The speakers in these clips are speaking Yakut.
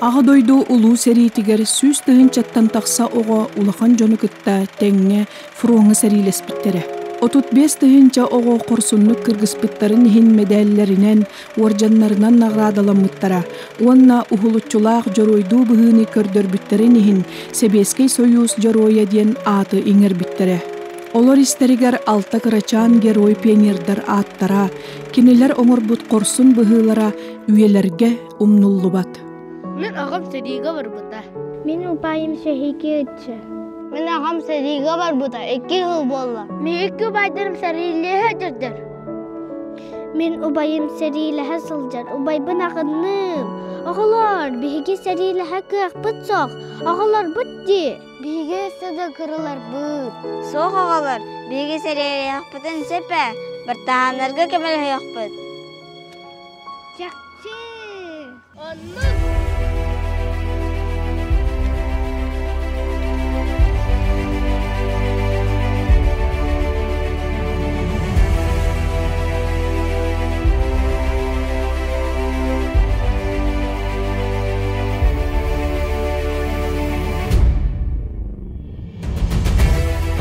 Аҕа дойду Улуу сэриитигэр 100 тыһыынчаттан тахса оҕо улахан дьону кытта тэҥҥэ фроҥҥа сэриилэспиттэрэ. 35 тыһыынча оҕо хорсуннук кыргыспыттарын иһин мэдээллэринэн, уордьаннарынан наҕараадаламмыттара уонна уһулуччулаах дьоруойдуу быһыыны көрдөрбүттэрин иһин Сэбиэскэй Сойуус Дьоруойа диэн ааты иҥэрбиттэрэ. Олор истэригэр алта кырачаан герой-пионердар ааттара, кинилэр оҥорбут хорсун быһыылара үйэлэргэ умнуллубат. Мин аҕам сэриигэ барбыта. Мин убайым сэриигэ ычча. Мин аҕам сэриигэ барбыта 2 сыл буолла. Мин икки убайдарым сэриилэһэ сылдьар. Мин убайым сэриилэһэ сылдьар. Убайбын аҕынным. Оҕолор, биһиги сэриилэһэ кыахпыт суох. Оҕолорбут дии. Биһиги өссө да кыраларбыт. Суох оҕолор, биһиги сэриилэһиэхпитин сөп ээ. Бартыһааннарга көмөлөһүөхпүт. Чахчы! Оннук!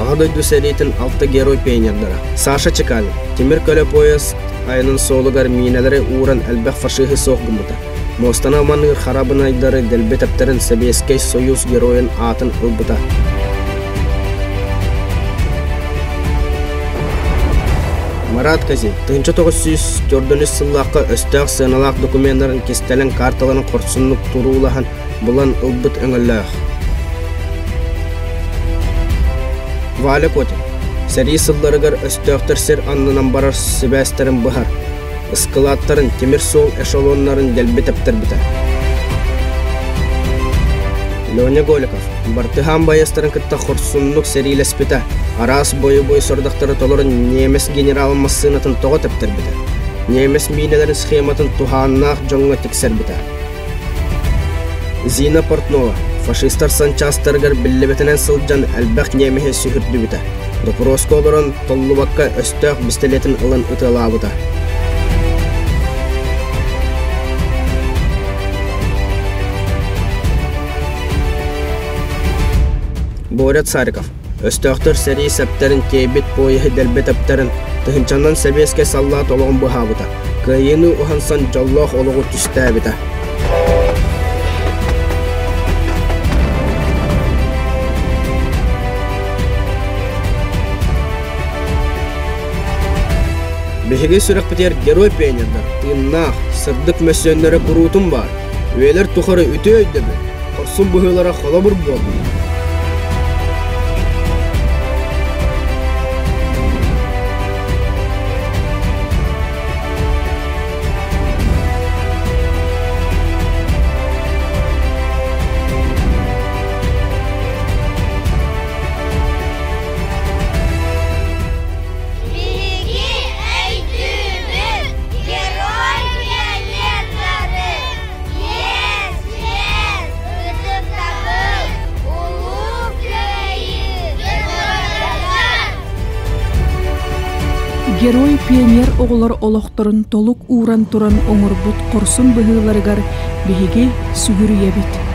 Аҕа дойду сэриитин алта герой пионердара Саша Чекалин тимир көлө поезд айанын суолугар миинэлэри ууран элбэх фашиһы суох гыммыта. Муостаны маныыр харабынайдары дэлби тэптэрин Сэбиэскэй Союз геройун аатын ылбыта. Марат Кази 1904 сыллаахха өстөөх сыаналаах докуменнарын кистэлэҥ карталарын хорсуннук туруулаһан булан ылбыт өҥөлөөх. Валя Котин сэрии сылларыгар өстөөхтөр сир аннынан барар сибээстэрин быһар, ыскылааттарын, тимир суол эшелоннарын дэлби тэптэрбитэ. Леня Голиков бартыһаан байыастарын кытта хорсуннук сэриилэспитэ, араас бойобуой сорудахтары толорон немец генералын массыынатын тоҕо тэптэрбитэ, немец миинэлэрин схематын туһааннаах дьоҥҥо тиксэрбитэ. Зина Портнова фашистар санчаастарыгар биллибэтинэн сылдьан элбэх немеһи сүһүрдүбүтэ. Доппуруоска олорон толлубакка өстөөх бистэлиэтин ылан ытыалаабыта. Боря Цариков өстөөхтөр сэрии сэптэрин тиэйбит поеһы дэлби тэптэрин тыһыынчанан сэбиэскэй саллаат олоҕун быһаабыта, кыайыыны уһансан дьоллоох олоҕу түстээбитэ. Биһиги сүрэхпитигэр герой пионердар тыыннаах, сырдык мөссүөннэрэ куруутун баар. Үйэлэр тухары үтүө өйдөбүл, хорсун быһыылара холобур буолла. Биһиги өйдүүбүт Герой пионердары! Yes, yes! Ытыктабыл! Улуу Кыайыы! Геройдар! Герой пионер оҕолор олохторун толук ууран туран оҥорбут хорсун быһыыларыгар биһиги сүгүрүйэбит.